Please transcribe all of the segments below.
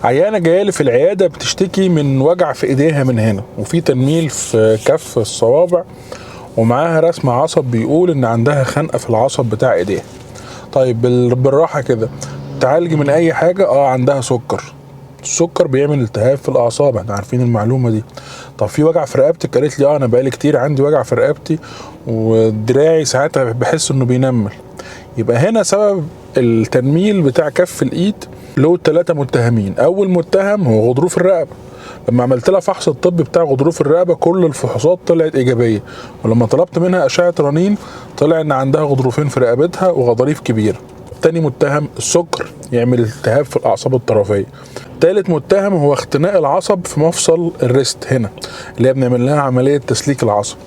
عيانه جاية لي في العيادة بتشتكي من وجع في ايديها من هنا، وفي تنميل في كف الصوابع، ومعاها رسم عصب بيقول ان عندها خنقه في العصب بتاع ايديها. طيب بالراحة كده، تعالج من اي حاجة؟ عندها سكر. السكر بيعمل التهاب في الاعصاب، احنا عارفين المعلومة دي. طب في وجع في رقبتك؟ قالت لي انا بقالي كتير عندي وجع في رقبتي ودراعي ساعتها بحس انه بينمل. يبقى هنا سبب التنميل بتاع كف الايد له 3 متهمين. اول متهم هو غضروف الرقبة. لما عملت لها فحص الطبي بتاع غضروف الرقبة كل الفحوصات طلعت ايجابية، ولما طلبت منها اشعه رنين طلع ان عندها غضروفين في رقبتها وغضاريف كبيرة. تاني متهم السكر، يعمل التهاب في الاعصاب الطرفيه. تالت متهم هو اختناق العصب في مفصل ال wrist هنا، اللي هي بنعمل لها عملية تسليك العصب.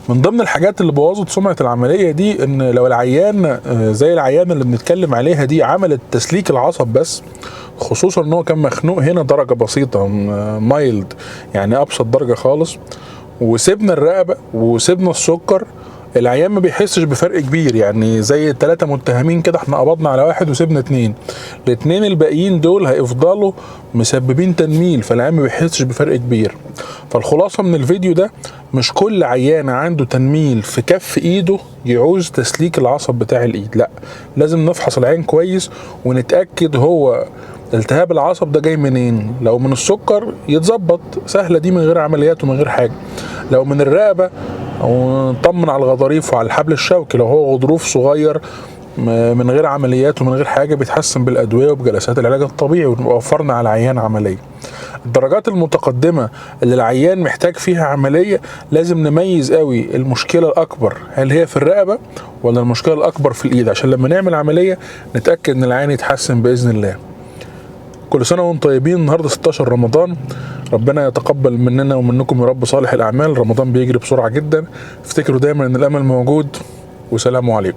من ضمن الحاجات اللي بوظت سمعه العملية دي ان لو العيان زي العيان اللي بنتكلم عليها دي عملت تسليك العصب بس، خصوصا ان هو كان مخنوق هنا درجه بسيطة mild، يعني ابسط درجه خالص، وسيبنا الرقبة وسيبنا السكر، العيان ما بيحسش بفرق كبير. يعني زي 3 متهمين كده، احنا قبضنا على واحد وسيبنا 2، الاثنين الباقيين دول هيفضلوا مسببين تنميل، فالعيان ما بيحسش بفرق كبير. فالخلاصة من الفيديو ده، مش كل عيان عنده تنميل في كف ايده يعوز تسليك العصب بتاع الايد، لا، لازم نفحص العين كويس ونتأكد هو التهاب العصب ده جاي منين. لو من السكر يتظبط سهلة دي من غير عمليات ومن غير حاجة. لو من الرقبة ونطمن على الغضاريف وعلى الحبل الشوكي، لو هو غضروف صغير من غير عمليات ومن غير حاجة بيتحسن بالأدوية وبجلسات العلاج الطبيعي، ونوفرنا على العيان عملية. الدرجات المتقدمة اللي العيان محتاج فيها عملية لازم نميز قوي المشكلة الأكبر هل هي في الرقبة ولا المشكلة الأكبر في الإيد، عشان لما نعمل عملية نتأكد إن العيان يتحسن بإذن الله. كل سنة وانتم طيبين. النهاردة 16 رمضان، ربنا يتقبل مننا ومنكم يا رب صالح الأعمال. رمضان بيجري بسرعة جدا، افتكروا دايما إن الأمل موجود، وسلام عليكم.